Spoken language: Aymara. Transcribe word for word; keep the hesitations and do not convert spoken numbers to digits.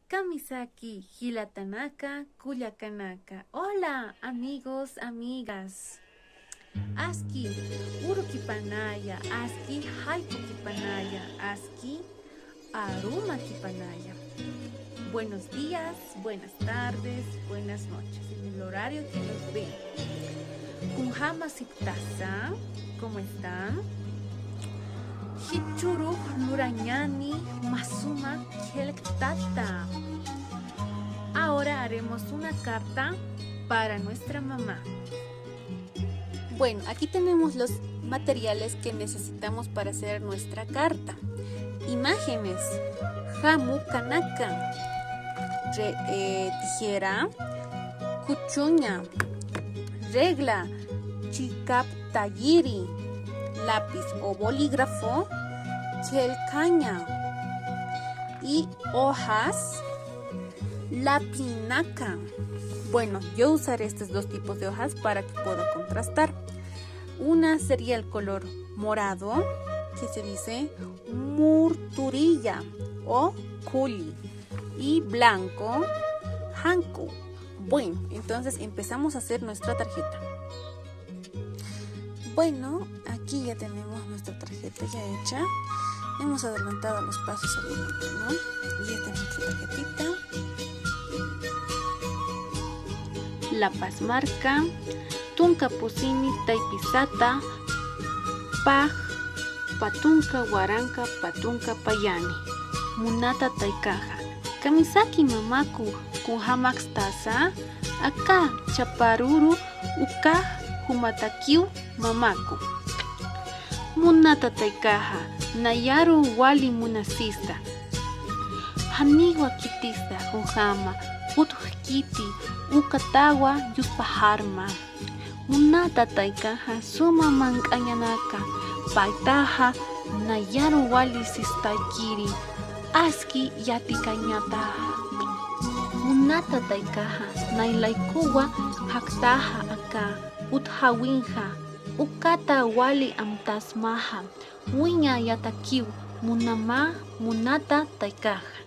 Kamisaki jilatanaka, kullakanaka. Hola, amigos, amigas. Aski urukipanaya, aski jaypukipanaya, aski arumakipanaya. Buenos días, buenas tardes, buenas noches, en el horario que nos ven. Kunjamasipktasa, ¿cómo están? Jichhürux lurañäni mä suma qillqtata. Ahora haremos una carta para nuestra mamá. Bueno, aquí tenemos los materiales que necesitamos para hacer nuestra carta. Imágenes: jamu kanaka, re- eh, tijera, kuchuña, regla, chikap tayiri, lápiz o bolígrafo, qillqaña y hojas, lapinaka. Bueno, yo usaré estos dos tipos de hojas para que pueda contrastar. Una sería el color morado, que se dice murturilla o kuli, y blanco, janku. Bueno, entonces empezamos a hacer nuestra tarjeta. Bueno, aquí ya tenemos nuestra tarjeta ya hecha. Hemos adelantado los pasos al inicio, ¿no? Y esta es nuestra tarjetita. La Paz marka, tunka pusini taypisata, paj, pä tunka waranka, pä tunka payani. Munata taykaxa, kamisaki mamaku, kunjamakstasa, aka chaparuru ukax jumatakiw mamaku. Munata taykaxa, nayaru wali munasista. Janiwa khitista kunjama, utjkiti, ukatawa yuspaxarma. Munata taykaxa suma manq'añanaka, paytaxa nayaru wali sistaykiri, aski yatikañataxa. Munata taykaxa, nay laykuwa jaktaxa aka, utjawinxa, ukata wali amtasmaxa, wiña yatakiw munama munata taykaxa.